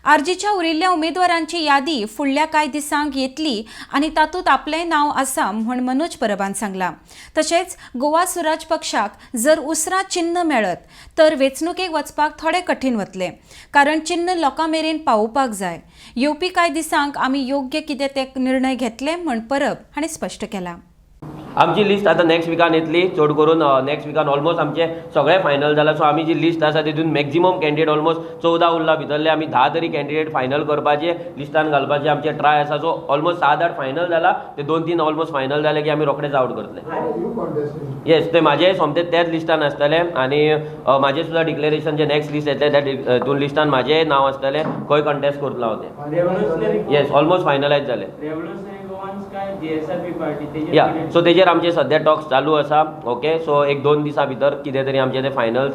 आरजीच्या उरिल्ल्या उमेदवारांची यादी फुडल्या कांय दिसांक येतली आनी तातूंत आपलेंय नांव आसा म्हूण मनोज परबान सांगलां. तशेंच गोवा सुराज पक्षाक जर उसरां चिन्न मेळत तर वेंचणुकेक वचपाक थोडें कठीण वतलें, कारण चिन्न लोकां मेरेन पावोवपाक जाय. येवपी कांय दिसांक आमी योग्य कितें ते निर्णय घेतले म्हूण परब हांणी स्पश्ट केलां. आमची लिस्ट आतां नॅक्स्ट विकान येतली. चड करून नॅक्स्ट विकान ऑलमोस्ट आमचे सगळे फायनल जाला. सो आमी जी लिस्ट आसा तितून मॅक्झिमम कॅन्डिडेट ऑलमोस्ट 14 उरला. भितरले आमी 10 तरी कॅन्डिडेट फायनल करपाचे, लिस्टान घालपाचे आमचे ट्राय आसा. सो ऑलमोस्ट 7-8 फायनल जाला. ते 2-3 ऑलमोस्ट फायनल जाले की आमी रोखडेच आवट करतले. येस, ते म्हाजे सोमते त्याच लिस्टान आसतले आनी म्हाजें सुद्दां डिक्लेरेशन जे नॅक्स्ट लिस्ट येतले, त्या हितून लिस्टान म्हाजें नांव आसतलें, खंय कंटेस्ट करतलो हांव तें. येस, ऑलमोस्ट फायनलायज जालें. या, सो तेजेर आमचे सद्या टॉक्स चालू आसा. ओके, सो 1-2 दिसां भितर कितें तरी आमचे ते फायनल्स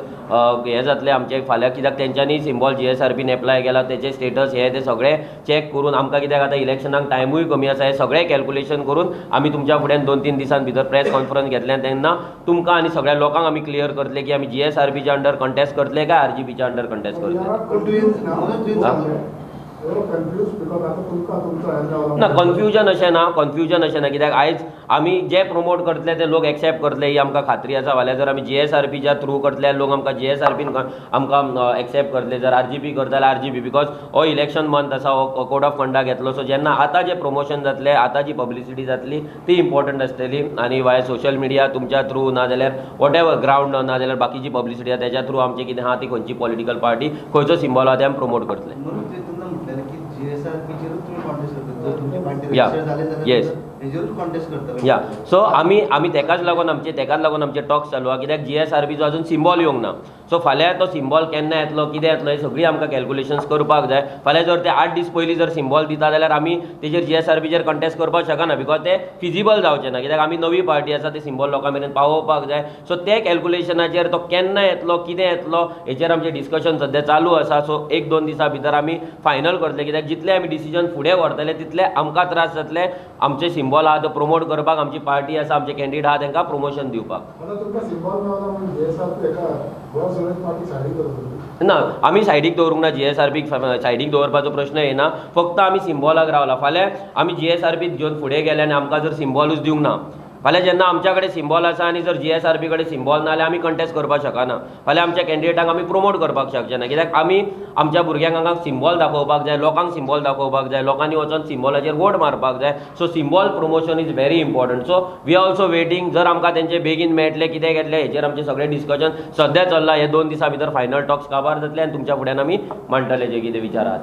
हें जातलें आमचें फाल्यां, कित्याक तेंच्यांनी सिंबॉल जीएसआरपीन एप्लाय केला, तेचे स्टेटस हे ते सगळे चॅक करून आमकां, कित्याक आतां इलेक्शनाक टायमूय कमी आसा, हे सगळे कॅल्कुलेशन करून आमी तुमच्या फुड्यान 2-3 दिसां भितर प्रेस कॉन्फरन्स घेतले आनी तेन्ना तुमकां आनी सगळ्या लोकांक आमी क्लियर करतले की आमी जीएसआरपीच्या अंडर कंटेस्ट करतले काय आरजीपीच्या अंडर कंटेस्ट करतले. ना, कन्फ्युजन अशें ना, कन्फ्युजन अशें ना, कित्याक आयज आमी जे प्रमोट करतले ते लोक एक्सेप्ट करतले ही आमकां खात्री आसा. फाल्यां जर आमी जीएसआरपीच्या थ्रू करतले, लोक आमकां जीएसआरपीन आमकां एक्सेप्ट करतले. जर आरजीपी करता जाल्यार आरजीपी, because हो इलेक्शन मंथ आसा, हो कोड ऑफ कंडक्ट येतलो. सो जेन्ना आतां जें प्रमोशन जातलें, आतां जी पब्लिसिटी जातली ती इम्पॉर्टंट आसतली आनी वाय सोशल मिडिया तुमच्या थ्रू ना जाल्यार what ever ground ना जाल्यार बाकीची पब्लिसिटी आसा तेच्या थ्रू आमचें कितें आहा ती खंयची पॉलिटिकल पार्टी, खंयचो सिंबॉल आहा ते आमी प्रमोट करतले. येस, या, सो आमी आमी तेकाच लागून आमचे तेकाच लागून आमचे टॉक्स चालू आहा, कित्याक जीएसआरपीचो अजून सिंबॉल येवंक ना. सो फाल्यां तो सिंबॉल केन्ना येतलो, कितें येतलो, हें सगळीं आमकां कॅल्कुलेशन्स करपाक जाय. फाल्यां जर ते 8 दीस पयलीं जर सिंबॉल दिता जाल्यार आमी तेजेर जीएसआरपीचेर कंटेस्ट करपाक शकना, because ते फिजिबल जावचें ना, कित्याक आमी नवी पार्टी आसा, ते सिंबॉल लोकां मेरेन पावोवपाक जाय. सो ते कॅल्कुलेशनाचेर तो केन्ना येतलो, कितें येतलो, हेचेर आमचें डिस्कशन सद्या चालू आसा. सो 1-2 दिसां भितर आमी फायनल करतले, कित्याक जितले आमी डिसिजन फुडें व्हरतले तितले आमकां त्रास जातले आमचे सिंबॉल आहा तो प्रमोट करपाक, आमची पार्टी आसा, आमचे कॅन्डिडेट आहा तांकां प्रमोशन दिवपाक. ना, आमी सायडीक दवरूंक ना. जीएसआरपीक सायडीक दवरपाचो प्रश्न येना. फक्त आमी सिंबॉलाक रावला. फाल्यां आमी जीएसआरपीक घेवन फुडें गेले आनी आमकां जर सिंबॉलूच दिवंक ना, फाल्यां जेन्ना आमच्या कडेन सिंबॉल आसा आनी जर जीएसआरपी कडेन सिंबॉल ना जाल्यार आमी कंटेस्ट करपाक शकना. फाल्यां आमच्या कॅन्डिडेटांक आमी प्रमोट करपाक शकचे ना, कित्याक आमी आमच्या भुरग्यांक हांगा सिंबॉल दाखोवपाक जाय, लोकांक सिंबॉल दाखोवपाक जाय, लोकांनी वचोन सिंबॉलाचेर वोट मारपाक जाय. So symbol promotion is very important. So we are also waiting, जर आमकां तेंचे बेगीन मेळटले, कितें घेतलें, हेचेर आमचें सगळें डिस्कशन सद्या चल्लां. हे 2 दिसां भितर फायनल टॉक्स काबार जातले आनी तुमच्या फुड्यान आमी मांडटले जे कितें विचार आहात.